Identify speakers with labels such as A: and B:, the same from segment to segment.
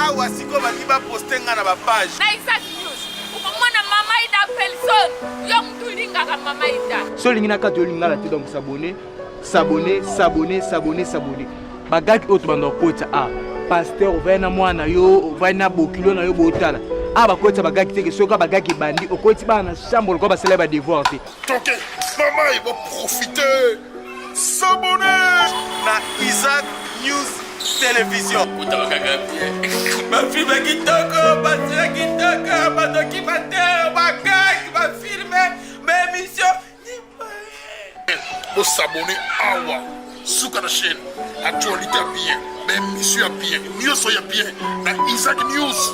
A: Awa sikoyo balingi ba poste nga na ba page.
B: Na Isaac News okomona mama Ida Pelson yo mutu olingaka mama Ida.
C: So olingi na kati olingala te donc s'abonner, s'abonner, s'abonner, s'abonner, s'abonner. Bagaki oyo tobanda kokotisa a ah, pasteur ovandi na mwana yo ovandi na bokilo na yo botala a ah, bakotisa bagaki te ke soki bagaki ebandi okotisi bana na chambre lokola basala ba devoir te.
D: Toke mama e bo profiter s'abonner
A: na Isaac News Television.
E: Kutaka kaka bien. Ba film kitoko, ba série kitoko, ba documentaire, ba gag, ba film, ba émission.
D: Bo s'abonner awa suka na chaîne actualité ya bien ba émission ya bien nyonso ya bien na Isaac News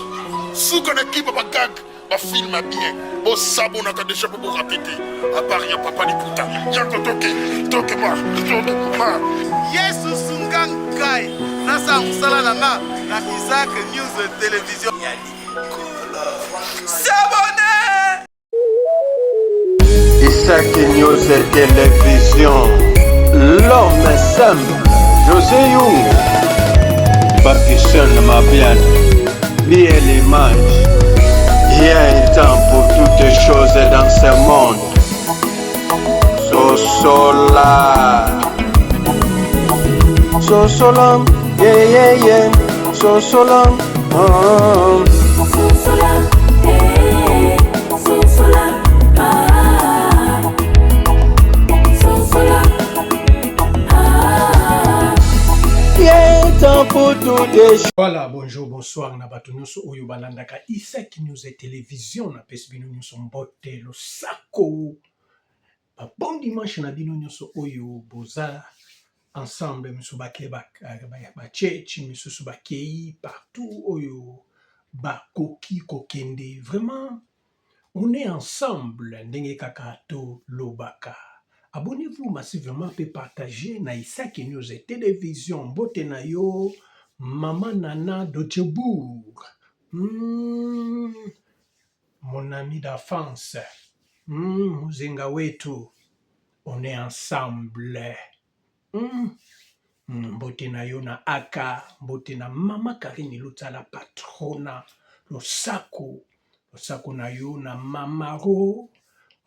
D: suka na kiba ba gag ba film ya bien bosabonaka deja mpo borate te apart ya papa liputa yako toke toke ma toke ma
A: Yesu sunga ngai nasala mosala na nga na Isaac News Television
E: ya likolo. S'abonner!
F: Isaac News Télévision, l'homme simple, José Young, Pakistan Mabian, Biel Image. Il y a un temps pour toutes choses dans ce monde. Sosola. Sosola, yeah, yeah, yeah. Sosola, oh.
G: Sosola, eh, sosola, ah. Sosola, ah.
F: Il y a un temps pour toutes choses.
H: Voilà, bonjour, bonsoir na bato nyonso oyo balandaka Isaac News et Télévision napesi bino nyonso mbote losako ba bon dimanche na bino nyonso oyo boza ensemble misusu bake ba church misusu bakei partout oyo bakoki kokende vraiment on est ensemble ndenge kaka tolobaka abonnez-vous massivement pe partager na Isaac News et Télévision mbote na yo mama Nana Dotchebourg mon ami d'enfance Muzenga wetu on est ensemble mbote na yo na aka mbote na mama Karine Lutsala patrona losako losako na yo na mamaro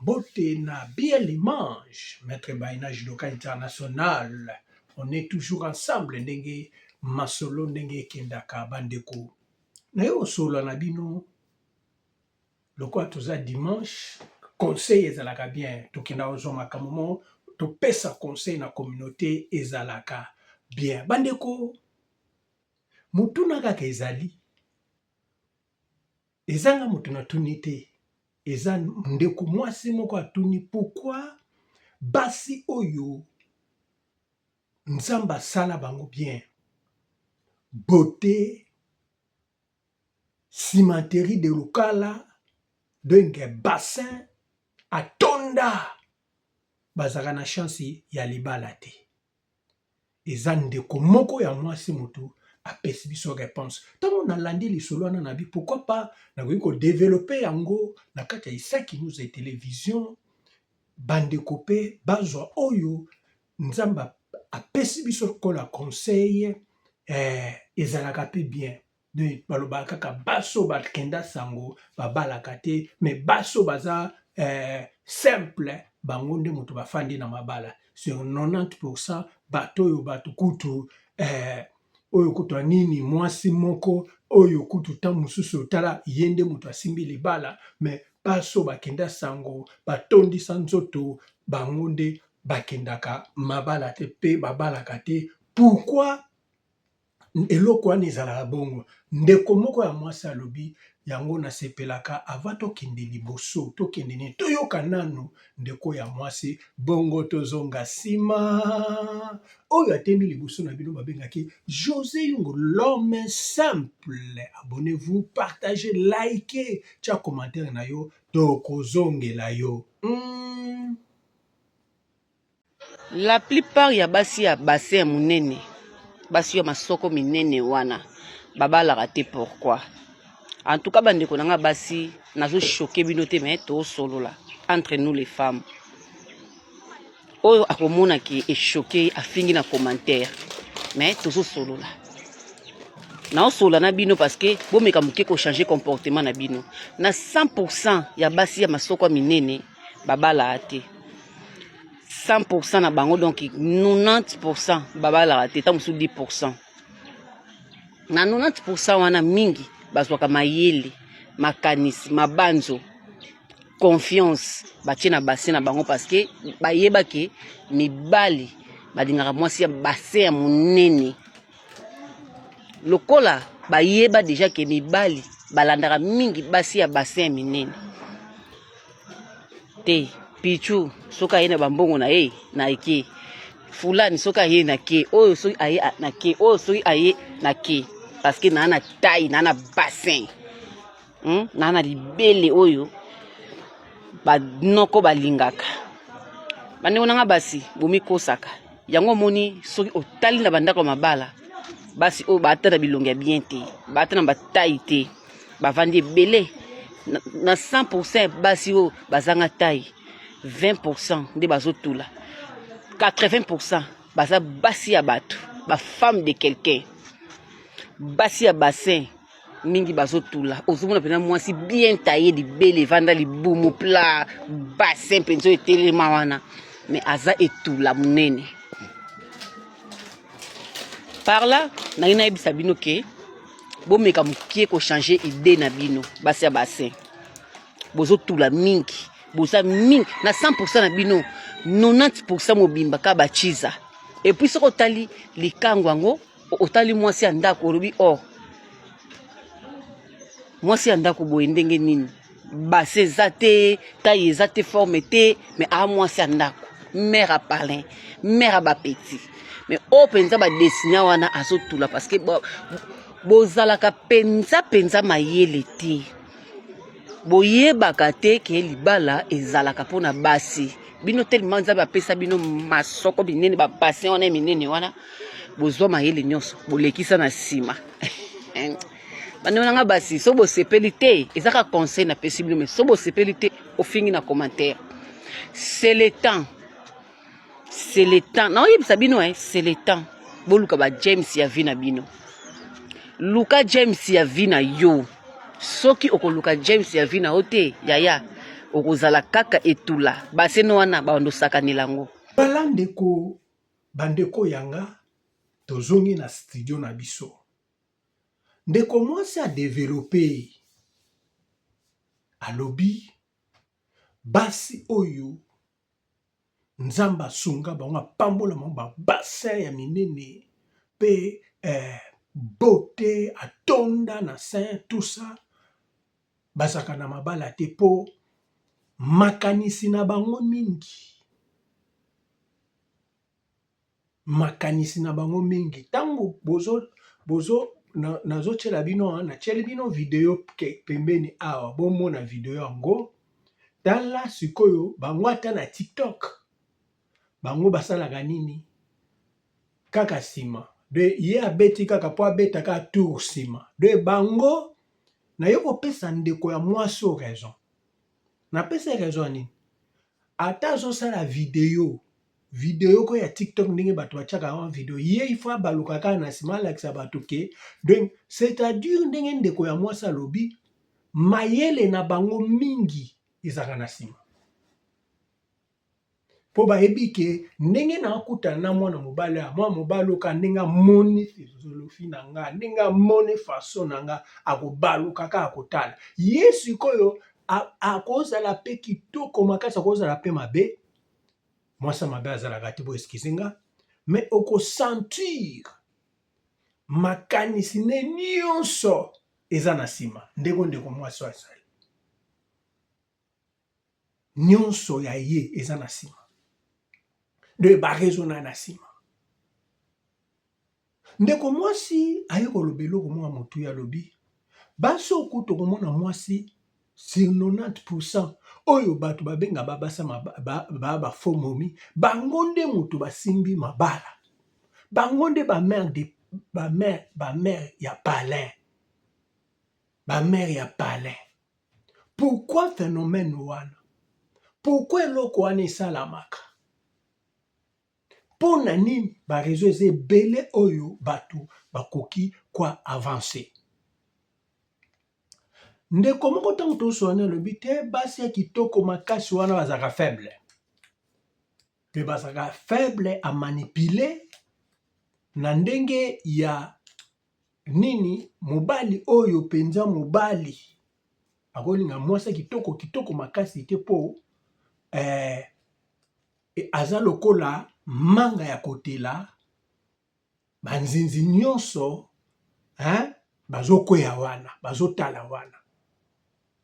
H: mbote na biel image maître Baina judoka international on est toujours ensemble ndenge masolo ndenge ekendaka bandeko naye kosolola na bino lokola toza dimanche conseil ezalaka bien tokenda kozwa makambo moko topesa conseil na communauté ezalaka bien bandeko motuna kaka ezali ezanga moto natuni te eza ndeko mwasi moko atuni pourquoi basi oyo nzambe asala bango bien beauté cimenterie de Lukala donc bassin atonda bazalaka na chance ya libala te eza ndeko moko ya mwasi motu apesi biso reponse ntango nalandi lisolo wana na bi pourquoi pas nakoki kodevelope yango na kati ya Isaki News ya television bandeko mpe bazwa oyo nzambe apesi biso lokola conseil eh, ezalaka mpe bien donc balobaka kaka baso bakenda sango babalaka te mais baso baza eh, simple bango nde moto bafandi na mabala sur 90 bato oyo bato kutu eh, oyo kutu nini mwasi moko oyo kutu ntango mosusu otala ye nde moto asimbi libala mais baso bakenda sango batondisa nzoto bango nde bakendaka mabala te mpe babalaka te pourquoi eloko wana ezalaka bongo ndeko moko ya mwasi alobi yango nasepelaka ava tokende liboso tokende nini toyoka nanu ndeko ya mwasi bongo tozonga nsima oyo atemi liboso na bino babengaki José Yungu l'homme simple abonnez-vous partagez likez tia commentaire na yo tokozongela yo.
I: La plupart ya basi ya bassin ya munene, basi ya masoko minene wana babalaka te pourquoi? En tout cas bandeko na nga basi nazo choquer bino te mais tosolola entre nous les femmes. Oyo akomona ke echoquer afingi na commentaire mais tozosolola. Naosolola na bino parce que bomeka moke kochanger comportement na bino. Na 100% ya basi ya masoko ya minene babalaka te. 100% na bango donc 90% babalaka te, ntango mosusu 10%. Na 90% wana mingi bazwaka mayele, makanisi, mabanzo, confiance batie na bassin na bango parce que bayeba ke mibali balingaka mwasi ya bassin ya monene. Lokola bayeba deja ke mibali balandaka mingi basi ya bassin ya minene te. Pichu soki aye na bambongo na ye na eke, fulani soki aye na ke, oyo soki aye na ke, oyo soki aye na ke, parce que naa na taille, naa na bassin, Naa na libele oyo banoko balingaka. Bandeko na nga basi, bomikosaka yango. Omoni soki otali na bandako ya mabala, basi oyo baata na bilongi ya bien te, baata na batai te, bavandi ebele na 100% basi oyo bazanga tai, 20% nde bazotula, 80% baza basi ya bato, ba femme de quelqu'un, basi ya bassin mingi bazotula. Ozomona mpenza mwasi bien taille, libele evanda, libumu plat, bassin mpenza oyo etelema wana, mais aza etula monene. Par là nangi nayebisa bino ke bomeka mokie kochanger idée na bino. Basi ya bassin bozotula mingi, boza mingi na 100% na bino, 90% mobimba kaka bachiza. Et puis soki otali likango yango, otali mwasi ya ndako, olobi: "Oh, mwasi ya ndako boye ndenge nini? Bassin eza te, taille eza te, forme te, mais aa mwasi ya ndako, mère ya palin, mère ya bapeti." Mais oyo mpenza badesina wana azotula parce que bozalaka mpenza mpenza mayele te, boyebaka te ke libala ezalaka mpona basi. Bino telema Nzambe apesa bino masoko minene, babassin wana ya minene wana, bozwa mayele nyonso, bolekisa na nsima. Bandeko nanga basi, so bosepeli te, eza kaka conseil napesi bino, mais so bosepeli te, ofingi na commentaire. C'est le temps, c'est le temps naoyebisa bino, eh, c'est le temps boluka ba James ya vie na bino. Luka James ya vie na yo. Soki okoluka James ya vie na yo te, yaya, okozala kaka etula. Baseno wana bandosakanela yango.
H: Bala ndeko, bandeko yanga, tozongi na studio na biso. Ndeko mwasi adevelope, alobi basi oyo Nzambe asunga bango, apambola bango ba bassin ya minene pe beauté atonda na sein, tout ça, bazalaka na mabala te po makanisi na bango mingi, makanisi na bango mingi ntango bozo bozo nazotiela bino, natieli bino video pembeni awa, bomona video yango. Tala sikoyo bango ata na TikTok, bango basalaka nini? Kaka nsima de ye abeti kaka mpo abeta kaka tour nsima de bango. Naye kopesa ndeko ya mwasi oyo raison. Napesa raison ya nini? Ata azosala video, video ko ya TikTok, ndenge bato batiaka yango video, ye ifo abaluka kaka na nsima, alakisa bato ke donc, c'est-à-dire ndenge ndeko ya mwasi alobi, mayele na bango mingi ezalaka na nsima mpo bayebi ke ndenge nakutana na mwana mobali ya mwana mobali oka, ndenge amoni philosophie na nga, ndenge amoni façon na nga, akobaluka kaka kotala ye. Sikoyo akozala mpe kitoko makasi, akozala mpe mabe. Mwasi mabe azalaka te, bo excuse nga, mais okosentir makanisi ne nyonso eza na nsima. Ndeko mwasi oyo asali nyonso ya ye eza na nsima, de baraisonna na nsima. Ndeko mwasi aye koloba eloko moko ya motuya. Alobi basi oku tokomona mwasi sur 90% oyo bato babenga babasa ba bafaux momi, bango nde moto basimbi mabala, bango nde bamère de bamère, bamère ya palin, bamère ya palin. Pourquoi phénomène wana? Pourquoi eloko wana esalamaka? Mpo na nini? Bareseau eza ebele oyo bato bakoki. quoi avancer. Ndeko moko ntango toswana alobi te basi ya kitoko makasi wana bazalaka faible mpe bazalaka faible a manipuler na ndenge ya nini mobali oyo mpenza mobali akolinga mwasi ya kitoko kitoko makasi te mpo eh, aza lokola manga ya kotela banzinzi nyonso hein, bazokweya wana bazotala wana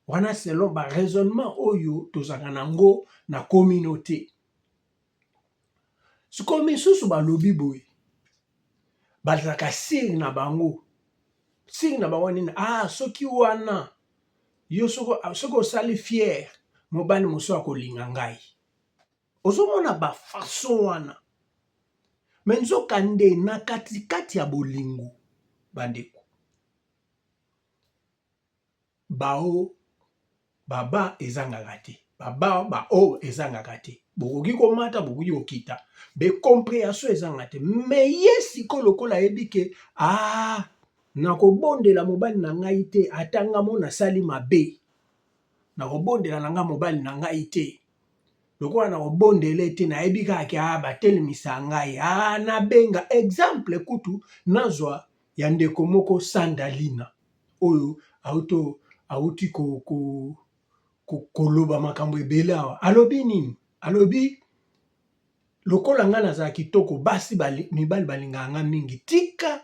H: wana selon ba raisonnement oyo tozalaka nango na communauté sikoyo misusu balobi boye bazalaka sire na bango sire na bango nini ah soki wana yo soki osali fiere mobali mosusu akolinga ngai Ozomona ba façon wana mais nzoka nde na kati kati ya bolingo bandeko ba o ba ba ezangaka te ba ba ba o ezangaka te bokoki komata bokoki kokita be comprehension ezanga te mais ye sikoyo lokola ayebi ke ah nakobondela mobali na ngai te ata nga mo nasali mabe nakobondela na ngai mobali na ngai te lokola nakobondela ye te nayebi kaka ke ah, batelemisa ngai ah, nabenga exemple kutu nazwa ya ndeko moko sandalina oyo auto auti ko, ko, ko, koloba makambo ebele awa alobi nini alobi lokola ngai nazala kitoko basi bali, mibali balingaka ngai mingi tika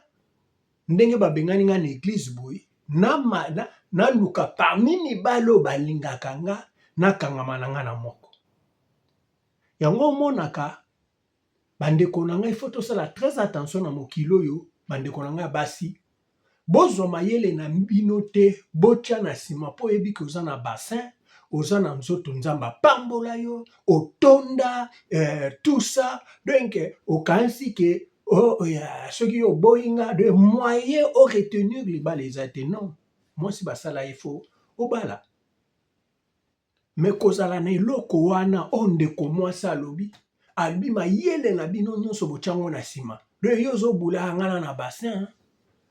H: ndenge babengani nga na eglise boye naluka na, na parmi mibali oyo balingaka nga nakangama na nga na moko yango omonaka bandeko na ngai fo tosala très attention na mokili oyo bandeko na ngai basi bozwa mayele na bino te botya na nsima mpo oyebi ke oza na bassin oza na nzoto nzambe apambola yo otonda eh, tout ça donc okanisi ke oh, oh, yeah, soki yo oboyi nga de moyen o retenir libala eza te non mwasi basala ye fo obala me kozala na eloko wana oyo ndeko mwasi alobi alobi mayele na bino nyonso botyango na nsima de yo ozobula nga na na bassin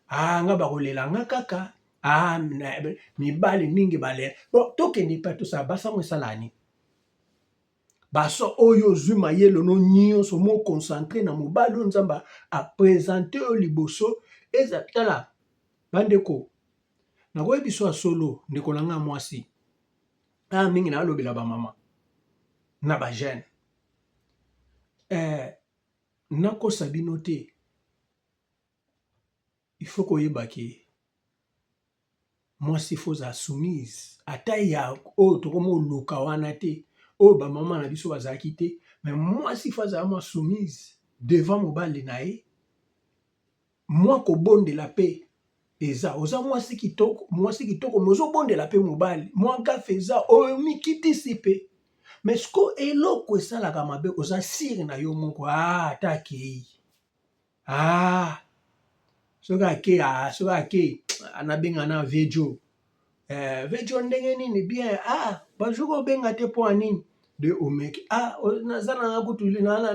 H: ah nga bakolela nga kaka ah mibali mingi balela bon tokende epai tosala basango esala nini Baso oyo ozwi mayele no nyonso mo concentre na mobali oyo Nzambe a presente yo liboso eza tala bandeko nakoyebi biso ya solo ndeko na ngai mwasi aya mingi nalobela ba mama na ba jeune eh, nakosa bino te il faut koyeba ke mwasi faut ozala soumise ata ya oyo tokomi oluka wana te oyo ba mama na biso bazalaki te mais mwasi faut azala mwa soumise devant mobali na ye mwa kobondela pe eza oza mwasi kitoko mwasi kitoko mais ozobondela pe mobali mwa gafe eza oyo mikitisi pe mais siko eloko esalaka mabe oza sire na yo moko ah, ata akei Ah soki ake ah soki ake nabenga na vieux Djo eh, vieux Djo ndenge nini bien ah bonjour obenga te mpo ya nini de omeki ah naza na nga kutu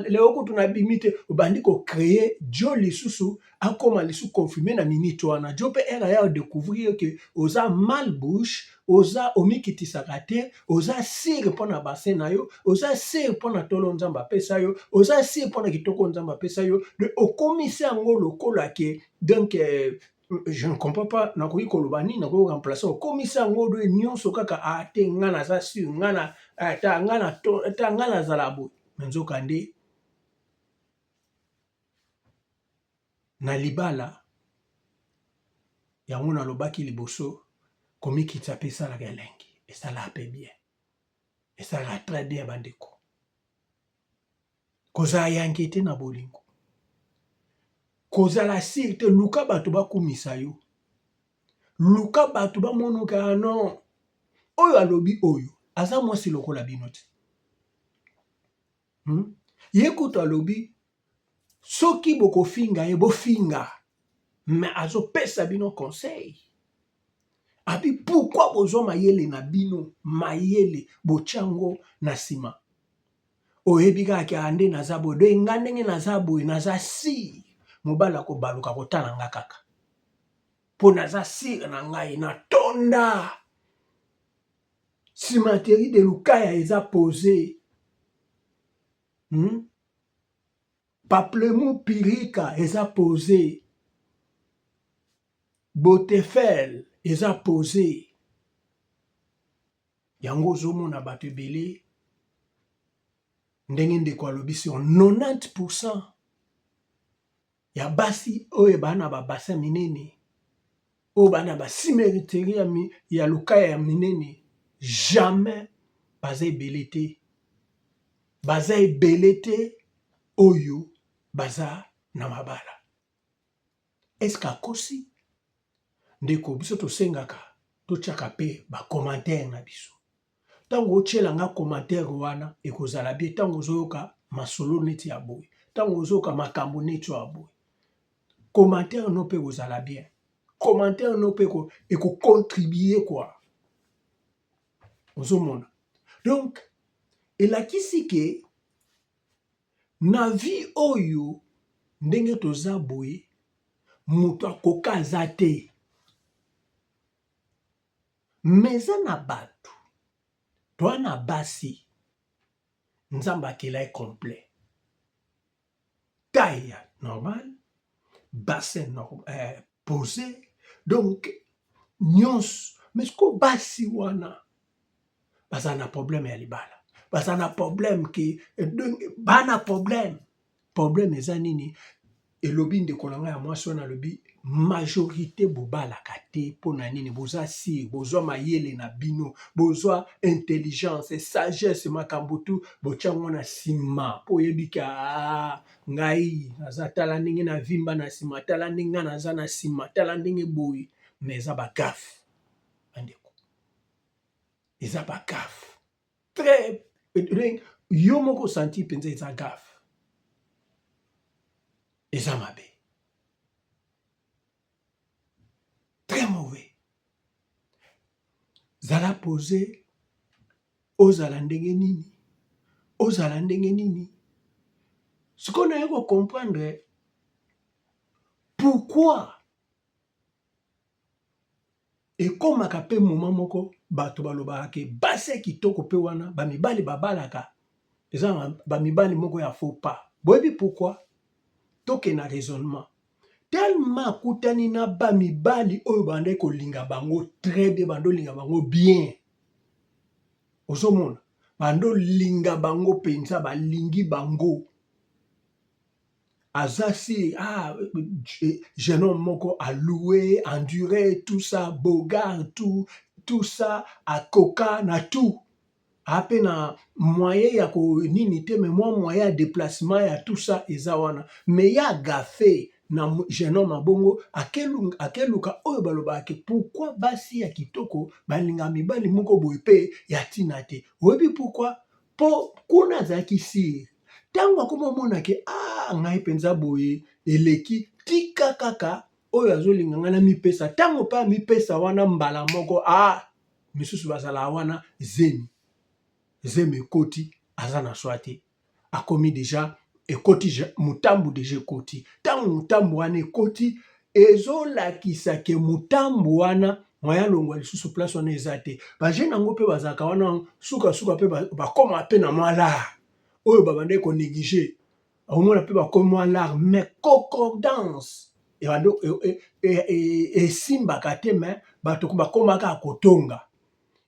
H: leo kutu nabimi te obandi ko créer Djo lisusu akoma lisusu confirme na minute wana Djo mpe ere aya découvrir que oza mal bouche oza omikitisaka te oza sire mpo na bassin na yo oza sire mpo na tolo nzambe apesa yo oza sire mpo na kitoko nzambe apesa yo de okomisi yango lokola ke donc euh, je ne comprends pas nakoki koloba nini nakoki remplace okomisi yango de nyonso kaka a ah, te nga naza sire nga na ata eh, nga na ata nga nazala boye me nzokande Na libala, yango nalobaki liboso, komikitisa pe esalaka elengi, esalaka pe bien, esalaka très bien ba ndeko. Kozala yanke te na bolingo, kozala sur te, luka bato bakumisa yo, luka bato bamonoka ah non, oyo alobi oyo aza mwasi lokola bino te. Hmm? Ye kutu alobi soki bokofinga ye bofinga mais azopesa bino conseil abi pourquoi bozwa mayele na bino mayele botya yango na nsima oyebi kaka ke ah, nde naza boye do nga ndenge naza boye naza si mobali akobaluka kotala nga kaka. Mpo naza sire na ngai natonda. Cimenterie de Lukaya eza pose. Paplemu Pirika eza pose. Botefel eza pose. Yango ozomona bato ebele ndenge ndeko alobi sur 90% ya basi oyo baa na ba bassin minene oyo baa na ba cimenterie ya, ya lukaya ya minene jamais baza ebele te baza ebele te oyo baza na mabala. Est-ce que akosi? Ndeko biso tosengaka totiaka pe ba commentaire na biso. Tango otiela nga commentaire wana ekozala bien tango ozoyoka masolo neti ya boye, tango ozoyoka makambo neti ya boye. Commentaire no pe ekozala bien. Commentaire no pe eko contribuer quoi. Ozomona? Donc elakisi ke Na vie oyo ndenge toza boye mutu akoka aza te mais eza na batu toa na basi nzambe akela ye complet taille ya normal bassin eh, pose donc nyonso mais sikoyo basi wana baza na problème ya libala baza na problème ke bana problème problème eza nini elobi ndeko na ngai ya mwasi wana alobi majorité bobalaka te mpo na nini boza sire bozwa mayele na bino bozwa intelligence sagesse makambo tu botya yango na nsima mpo oyebi ke ah, ngai naza tala ndenge na vimba na nsima tala ndenge ngai naza na nsima tala ndenge boye mais eza bagafe bandeko eza ba gaffe très yo moko osanti mpenza eza gaffe eza mabe très mauvais zala pose ozala ndenge nini ozala ndenge nini sikoyo naye kocomprendre pourquoi Ekomaka pe moment moko batu balobaka ke basi ya kitoko pe wana ba mibali babalaka eza ba mibali moko ya faux pas. Boyebi pourquoi? Tokende na raisonnement. Tellement akutani na ba mibali oyo babandaki kolinga bango très bien, babanda kolinga bango bien. Ozomona? Babanda kolinga bango penza, balingi bango. Aza si ah, jeune homme moko aloue endure tout ça bogard tout tout ça akoka na tout ape na moyen ya ko nini te mais mwa moyen ya déplacement ya tout ça eza wana mais ya gafe na jeune homme abongo akeluka oyo balobaka ke pourquoi basi ya kitoko balinga mibali moko boye pe ya ntina te oyebi pourquoi po kuna azalaki sire ntango akoma omona ke ah ngai mpenza boye eleki tika kaka oyo azolinga ngai namipesa ntango mpe amipesa wana mbala moko ah misusu bazalaka wana zemi zemi ekoti aza na swa te akomi deja ekoti motambu deja ekoti ntango motambu wana ekoti ezolakisa ke motambu wana moyen alongwa lisusu place wana eza te ba jeune yango mpe bazalaka wana sukasuka mpe bakoma mpe na mwa lar oyo babandaki ko neglige omona mpe bakomi mwa lar mais concordance esimbaka te mais bato bakomaka kotonga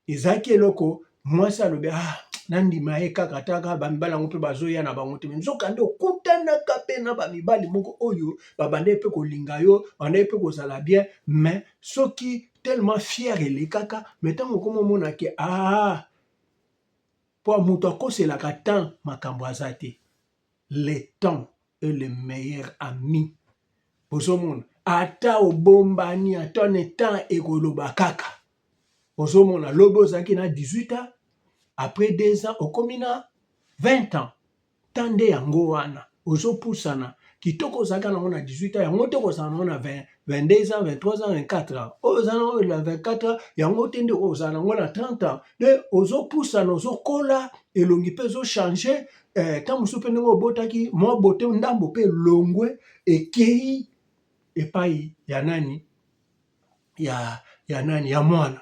H: Ezalaki eloko mwasi alobi ah nandima ye kaka ata kaka bamibali yango mpe bazoya na bango te nzokande okutanaka mpe na bamibali moko oyo babandaki mpe kolinga yo babandaki mpe kozala bien mais soki tellement fier elekaka mais ntango okoma omona ke ah mpo moto akoselaka temps makambo aza te le temps est le meilleur ami bozomona ata obombani ata ne temps ekoloba kaka ozomona lobi ozalaki na 18 ans après 2 ans okomi na 20 ans temps nde yango wana ozopusana kitoko ozalaka nango na 18 ans yango te kozala nango na 20, 22 ans 23 ans 24 ans oyo oza nango na 24 ans yango te nde kozala nango na 30 ans nde ozopusana ozokola elongi mpe ezochange eh, ntango mosusu mpe ndenge obotaki mwa bote ndambo mpe elongwe ekei epai ya nani? ya, ya nani ya mwana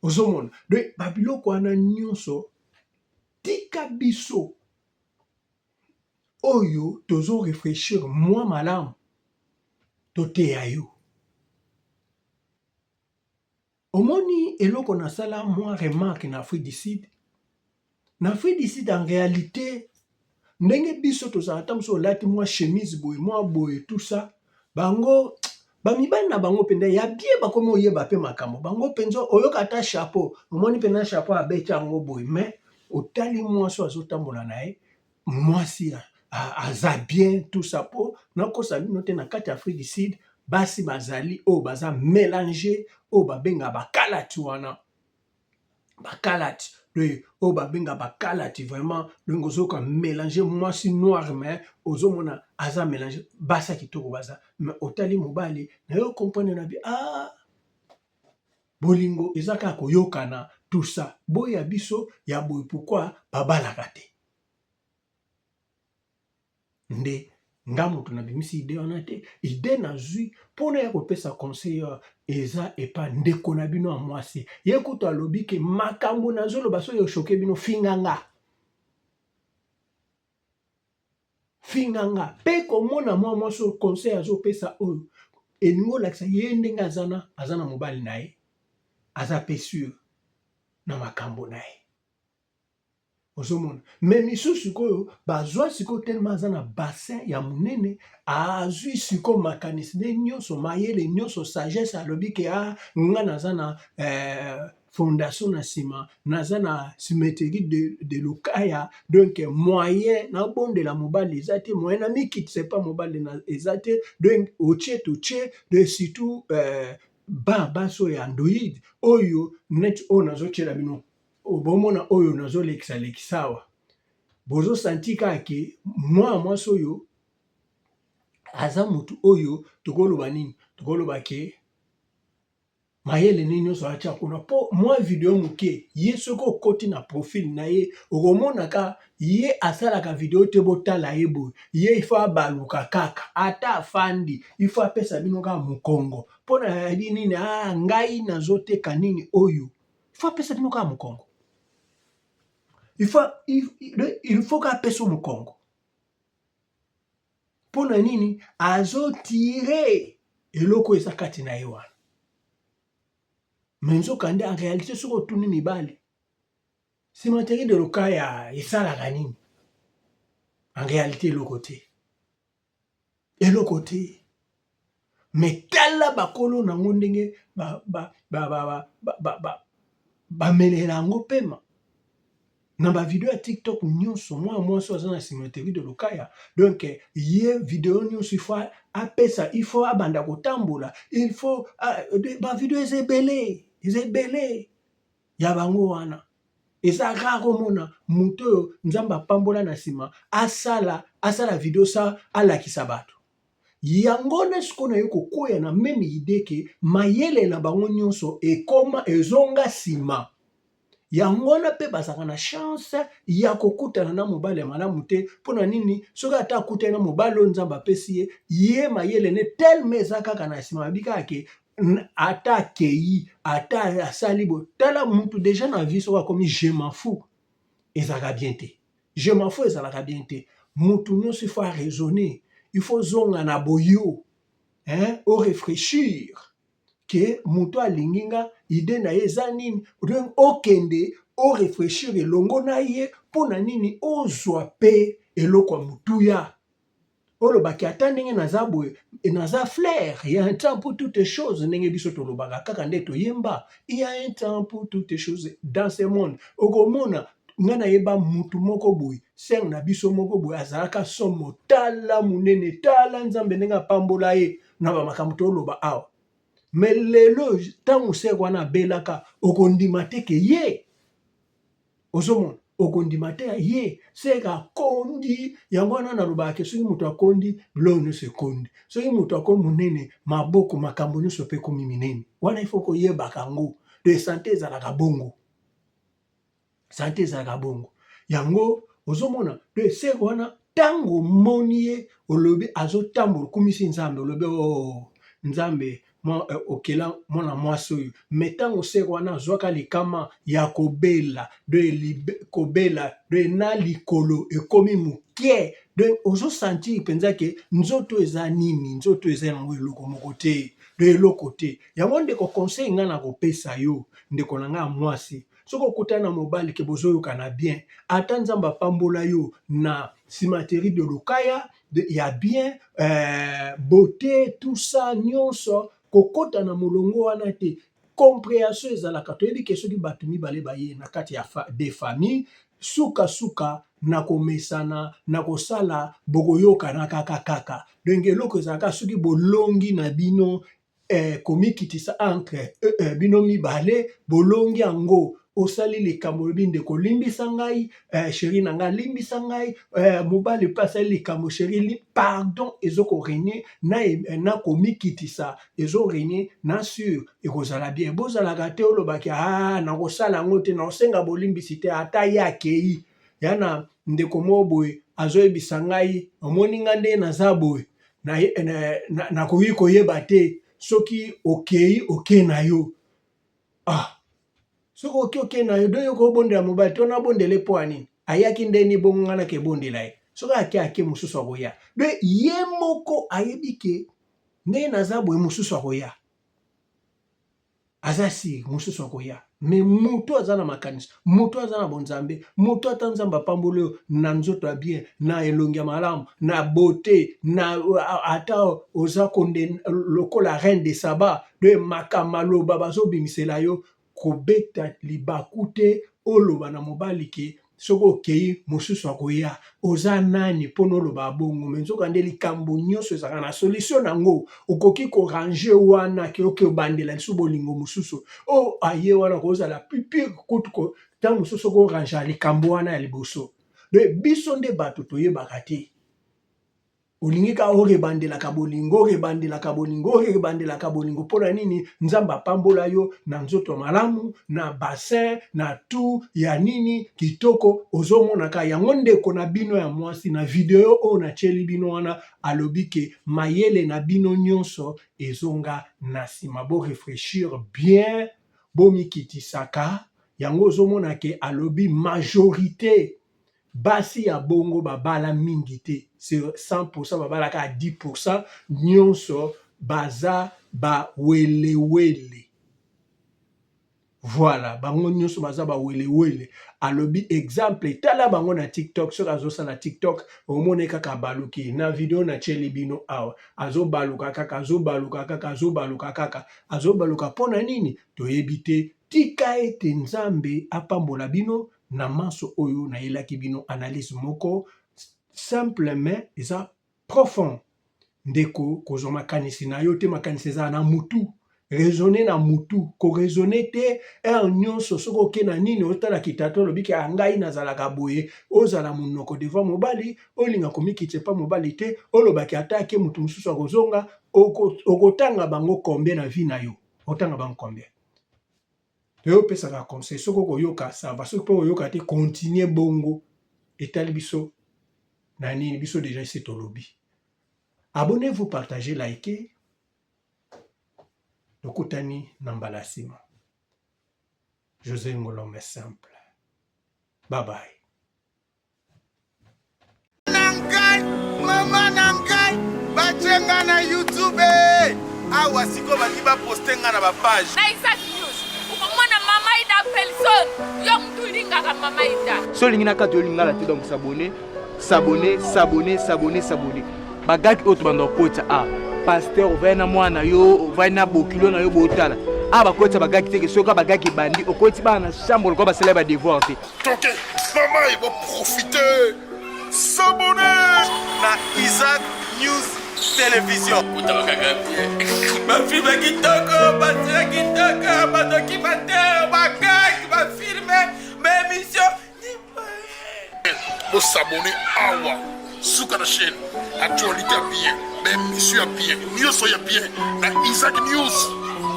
H: ozomona donc babiloko wana nyonso tika biso oyo tozo refrechir mwa malamu toteya yo Omoni eloko nasala mwa remarque na Afrique du Sud, na Afrique du Sud en realite ndenge biso tozalaka ata mosusu olati mwa chemise boye mwa boye tout ça bango ba mibali na bango mpenza ya bien bakomi oyeba mpe makambo bango mpenza oyoka ata chapeau omoni mpenza chapeau abeti yango boye mais otali mwasi oyo azotambola na ye mwasi aza bien tout ça po nakosa bino te na kati ya Afrique du Sud basi bazali oyo baza melange oyo babenga bakalati wana bakalati oyo babenga bakalati vraiment donc ozoyoka melange mwasi noir mais ozomona aza melange basi ya kitoko baza mais otali mobali nayo comprendre na bi ah bolingo eza kaka koyokana tout ça boya biso ya boye pourquoi babalaka te Nde nga mutu na bimisi idee wana te, idee nazui po naya kopesa conseil oyo eza epa ndeko na bino ya mwasi. Ye kutu alobi ke makambu nazoloba soki e choquer bino finga nga. Finga nga. Pe komona mwa mwasi oyo conseil azopesa oyo elingi olakisa ye ndenge aza na aza na mobali na ye aza pe sur na makambo na ye. Ozomona mais misusu sikoyo bazwa sikoyo tellement aza na bassin ya munene azwi sikoyo makanisi ne nyonso mayele nyonso sagesse alobi ke ah nga naza na eh, fondation na nsima naza na symétrie de, de lukaya donc moyen nabondela mobali eza te moyen namikitisa epa mobali eza te donc otie totie de surtout eh, ba basi oyo ya android oyo neti oyo nazotiela bino Bomona oyo nazo lekisa lekisa awa bozo sentir kaka ke mwana mwasi oyo aza mutu oyo tokoloba nini tokoloba ke mayele nini nyonso atya kuna mpo mwa video moke ye soki okoti na profil na ye okomona ka ye asalaka video te botala ye boye ye ifo abaluka kaka ata afandi ifo apesa bino kaka mokongo mpo na yabi nini ah, ngai nazoteka nini oyo Il faut apesa bino kaka mokongo. Il faut, il, il faut kaka apesa mokongo. Mpo na nini azotire eloko eza kati na ye wana. Mais nzokande en réalité soki otuni mibali cimenterie de Lokaya esalaka nini? En réalité eloko te. Eloko te. Mais tala bakolo nango ndenge ba ba ba ba ba ba ba bamelela yango pema na ba video ya TikTok nyonso mwana mwasi aza na cimenterie de Lokaya donc ye video nyonso il faut apesa il faut abanda kotambola il faut ba video eza ebele eza ebele ya bango wana eza rare omona moto oyo nzambe apambola na nsima asala asala video sa alakisa bato yango wana sikoyo naye kokwea na meme idee ke mayele na bango nyonso ekoma ezonga nsima yango wana mpe bazalaka na chance ya kokutana na mobali ya malamu te mpo na nini soki ata akutani na mobali oyo nzambe apesi ye ye mayele ne telema eza kaka na nsima babi kaka ke ata akeyi ata asali boye tala mutu deja na vie soki akomi je m'en fous ezalaka bien te je m'en fous ezalaka bien te mutu nyonso il faut araisonner il faut zonga na boyo hein o réfléchir ke mutu alingi nga idée na ye eza nini donc okende o réfléchir elongo na ye mpo na nini ozwa mpe eloko ya motuya Olobaki ata ndenge naza boye naza flair il y a un temps pour toutes choses ndenge biso tolobaka kaka nde toyemba il y a un temps pour toutes choses dans ce monde okomona nga nayeba mutu moko boye sœur na biso moko boye azalaka somo tala munene tala nzambe ndenge apambola ye na ba makambo toloba awa mais lelo ntango sœur wana abelaka okondima te ke ye Ozomona okondima te ye seke akondi yango wana nalobaka ke soki moto akondi biloko nyonso ekondi soki moto akomi monene maboko makambo nyonso mpe ekomi minene wana ifo koyebaka yango de sante ezalaka bongo sante ezalaka bongo yango ozomona de seke wana ntango omoni ye olobi azotambola okumisi nzambe olobi o oh, nzambe. mwa, eh, okela mwana mwasi oyo me ntango sere wana azwaka likama ya kobela de libe, kobela de na likolo ekomi moke de ozosentir mpenza ke nzoto eza nini nzoto eza yango eloko moko te de eloko te yango ndeko conseil ngai nakopesa yo ndeko na ngai ya mwasi soki okutani na mobali ke bozoyokana bien ata nzambe apambola yo na cimenterie de lokaya de, ya bien euh, beauté tout ça nyonso kokota na molongo wana te comprehension ezalaka toyebi ke soki bato mibale baye na kati ya fa, de famille sukasuka na komesana na kosala bokoyokana kaka kaka donc eloko ezalaka soki bolongi na bino eh, komikitisa entre eh, eh, bino mibale bolongi yango osali likambo olobi ndeko limbisa ngai eh, sheri na ngai limbisa ngai eh, mobali mpe asali likambo sheri li, pardon ezokoregne na, eh, na komikitisa ezoregne na sur ekozala bien bozalaka te olobaki ah, nakosala yango te nakosenga bolimbisi te ata ye akei ya na ndeko moko boye azoyebisa ngai omoni ngai ndenge naza boye nakoki koyeba te soki okei oke na yo ah soki oke oke na yo do yo kobondela mobali to nabondela ye mpo ya nini ayaki ndeni bongo ngai nake ebondela ye soki ake ake mosusu akoya do ye moko ayebi ke ndenge naza boye mosusu akoya aza sire mosusu akoya me moto aza na makanisi moto aza na bonzambe moto ata nzambe apamboli yo na nzoto ya bien na elongi ya malamu na beauté na ata oza konde lokola reine de saba de makamaloba bazobimisela yo Kobeta libaku te oloba na mobali ke soki okeyi mosusu akoya. Oza nani pona oloba bongo? Mais nzoka nde likambo nionso ezalaka na solution na ngo. Okoki ko ranger wana ke oke obandela lisusu bolingo mosusu. Oyo aye wana akozala plus pire kutu ko tango mosusu soki o rangea likambo wana ya liboso. Donc biso nde batu toyebaka te. Olingi kaka orebandelaka bolingo, orebandelaka bolingo, orebandelaka bolingo mpo na nini? Nzambe apambola yo na nzoto ya malamu, na bassin, na tout ya nini kitoko, ozomonaka yango. Ndeko na bino ya mwasi na video oyo natieli bino wana alobi ke mayele na bino nyonso ezonga na nsima, bo refrechir bien, bomikitisaka. Yango ozomona ke alobi majorite Basi ya bongo babala mingi te sur 100% babala kaka 10% nionso baza ba welewele voilà bango nionso baza ba welewele alobi exemple tala bango na tiktok soki azosala tiktok omona ye kaka abaluki na video natieli bino awa azobaluka kaka azobaluka kaka azobaluka kaka azobaluka mpo na nini toyebi te tika ete nzambe apambola bino na manso oyo nayelaki bino analyse moko simple mais eza profond ndeko kozwa makanisi na yo te makanisi ezala na mutu raisonne na mutu ko raisonne te heure nyonso soki oke na nini otala kitata olobi ke ah, ngai nazalaka boye ozala monoko devant mobali olinga komikitisa epa mobali te olobaki ata ake motu mosusu akozonga okotanga bango combien na vie na yo otanga bango combien Toye opesaka conseil soki okoyoka ça va soki pe okoyoka te continue bongo etali biso na nini biso dejà esi tolobi. Abonnez vous partagez likez tokutani na mbala ya sima. Jose Ngolombe simple. Bye bye.
A: na ngai mama na ngai batie ngai na youtube eh. awa sikoyo balingi baposte ngai na bapage
B: na Isaac News okomona mama Ida Pelson yo mutu olingaka mama Ida
C: so olingi na kati olingi ngala te donc s'abonner s'abonner s'abonner s'abonner s'abonner bagaki oyo tobanda kokotisa a ah, pasteur ovandi na mwana yo ovandi na bokilo na yo botala a ah, bakotisa bagaki te ke soki bagaki ebandi okoti bana na chambre lokola basala badevoir te
D: Toke, mama et bon profiter. S'abonner
A: na Isaac News Télévision.
E: Ba film kitoko, ba série kitoko, ba documentaire, ba gag, ba film, ba émission.
D: Bo s'abonner awa suka na chaîne actualité ya bien ba émission ya bien nyonso ya bien na Isaac News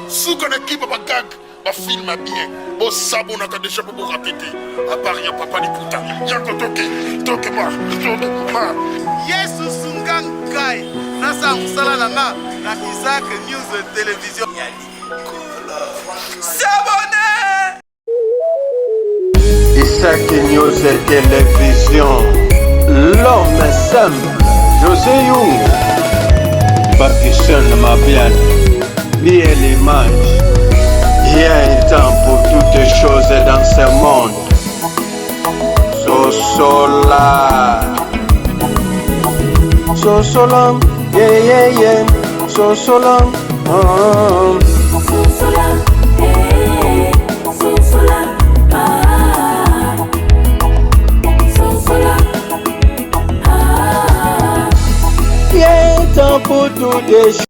D: suka na ekipe ba gag ba film ya bien bosabonaka deja mpo borate te apart ya papa liputa yako toke toke ma toke ma
A: yesu sunga ngai. Nasala mosala na nga na Isaac News Television.
E: Ya likolo. S'abonner!
F: Isaac News Télévision. L'homme simple, José Young. Pakistan Mabian. Bien l'image. Il y a un temps pour toutes choses dans ce monde. Sosola. Sosola, yeah, yeah, yeah. Sosola, oh.
G: Sosola, eh, sosola, ah. Sosola, ah.
F: Il y a un temps pour toutes choses.